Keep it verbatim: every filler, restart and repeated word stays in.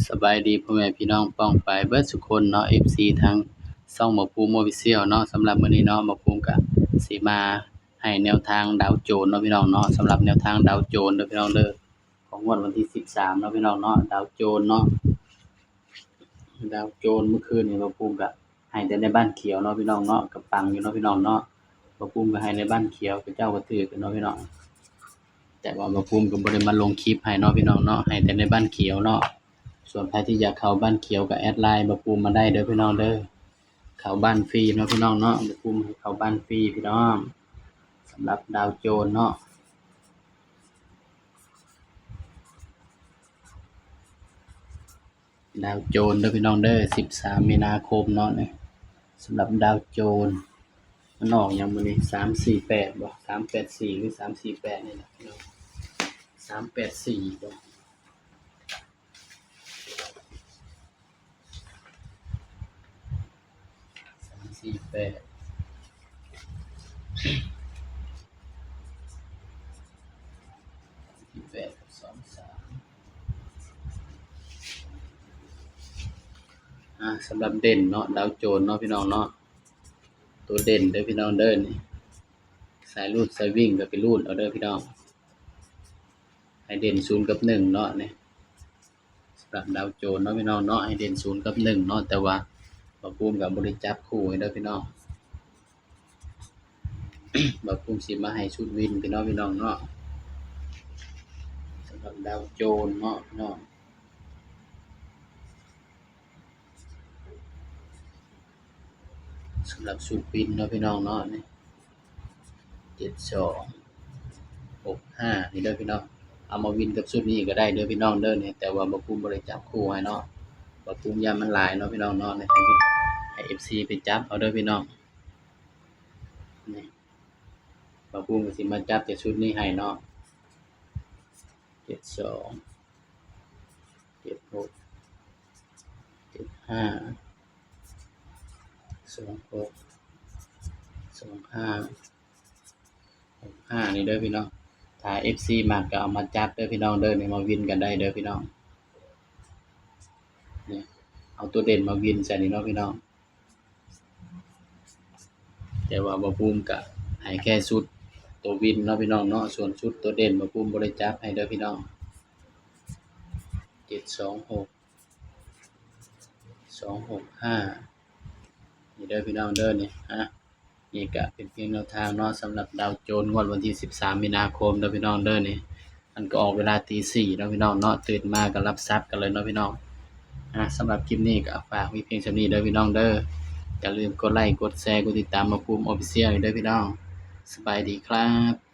สบายดีพ่อแม่พี่น้องป้องปายเบิดสุคนเนาะ เอฟซี ทางช่องบ่าวภูมิ Official เนาะ สำหรับมื้อนี้เนาะ บ่าวภูมิก็สิมาให้แนวทางดาวโจนส์เนาะพี่น้องเนาะ สำหรับแนวทางดาวโจนส์เด้อพี่น้องเด้อ ของงวดวันที่สิบสามเนาะพี่น้องเนาะ ดาวโจนส์เนาะ ดาวโจนส์เมื่อคืนนี้บ่าวภูมิก็ให้แต่ในบ้านเขียวเนาะพี่น้องเนาะ ก็ปังอยู่เนาะพี่น้องเนาะ บ่าวภูมิก็ให้ในบ้านเขียว เขาเจ้าก็ถือกันเนาะพี่น้อง แต่ว่าบ่าวภูมิก็บ่ได้มาลงคลิปให้เนาะพี่น้องเนาะ ให้แต่ในบ้านเขียวเนาะ ส่วนใครที่อยากเข้าบ้านเขียวก็แอดไลน์บ่าวภูมิมาได้เด้อพี่น้องเด้อ เข้าบ้านฟรีเนาะพี่น้องเนาะ บ่าวภูมิให้เข้าบ้านฟรีพี่น้อง สำหรับดาวโจนส์เนาะ ดาวโจนส์เด้อพี่น้องเด้อ สิบสามมีนาคมเนาะนี่ สำหรับดาวโจนส์ มันออกหยังมื้อนี้ สามสี่แปด บ่ สามแปดสี่ หรือ สามสี่แปด นี่แหละพี่น้อง สามแปดสี่ บ่ สามสี่แปด สี่แปด กับ สองสาม อ่า สำหรับเด่นเนาะ ดาวโจนส์เนาะพี่น้องเนาะ ตัวเด่นเด้อพี่น้องเด้อนี่ สายรูดสายวิ่งก็ไปรูดเอาเด้อพี่น้อง ให้เด่นศูนย์กับหนึ่งเนาะนี่ สำหรับดาวโจนส์เนาะพี่น้องเนาะ ให้เด่นศูนย์กับหนึ่งเนาะ แต่ว่าบ่าวภูมิก็บ่ได้จับคู่ให้เด้อพี่น้อง บ่าวภูมิสิมาให้ชุดวินพี่น้อง พี่น้องเนาะ สำหรับดาวโจนส์เนาะพี่น้อง สำหรับชุดวินเนาะพี่น้องเนาะนี่ เจ็ดสอง หกห้า นี่เด้อพี่น้อง เอามาวินกับชุดนี้ก็ได้เด้อพี่น้องเด้อนี่ แต่ว่าบ่าวภูมิบ่ได้จับคู่ให้เนาะ บ่าวภูมิย่านมันหลายเนาะพี่น้องเนาะ ให้ ให้ เอฟซี ไปจับเอาเด้อพี่น้อง นี่ บ่าวภูมิก็สิมาจับแต่ชุดนี้ให้เนาะ เจ็ดสอง เจ็ดหก เจ็ดห้า สองหก สองห้า หกห้า นี่เด้อพี่น้อง ถ้า เอฟซี มักก็เอามาจับเด้อพี่น้องเด้อนี่ มาวินกันได้เด้อพี่น้อง นี่ เอาตัวเด่นมาวินใส่นี่เนาะพี่น้อง แต่ว่าบ่าวภูมิก็ให้แค่ชุดตัววินเนาะพี่น้องเนาะ ส่วนชุดตัวเด่นบ่าวภูมิบ่ได้จับให้เด้อพี่น้อง เจ็ดสองหก สองหกห้า นี่เด้อพี่น้องเด้อนี่ อ่ะ นี่ก็เป็นเพียงแนวทางเนาะ สำหรับดาวโจนส์งวดวันที่สิบสามมีนาคมเด้อพี่น้องเด้อนี่ มันก็ออกเวลาตีสี่เนาะพี่น้องเนาะ ตื่นมาก็รับทรัพย์กันเลยเนาะพี่น้อง อ่ะ สำหรับคลิปนี้ก็ฝากไว้เพียงเท่านี้เด้อพี่น้องเด้อ อย่าลืมกดไลค์ กดแชร์ กดติดตามบ่าวภูมิ Official เด้อพี่น้อง สบายดีครับ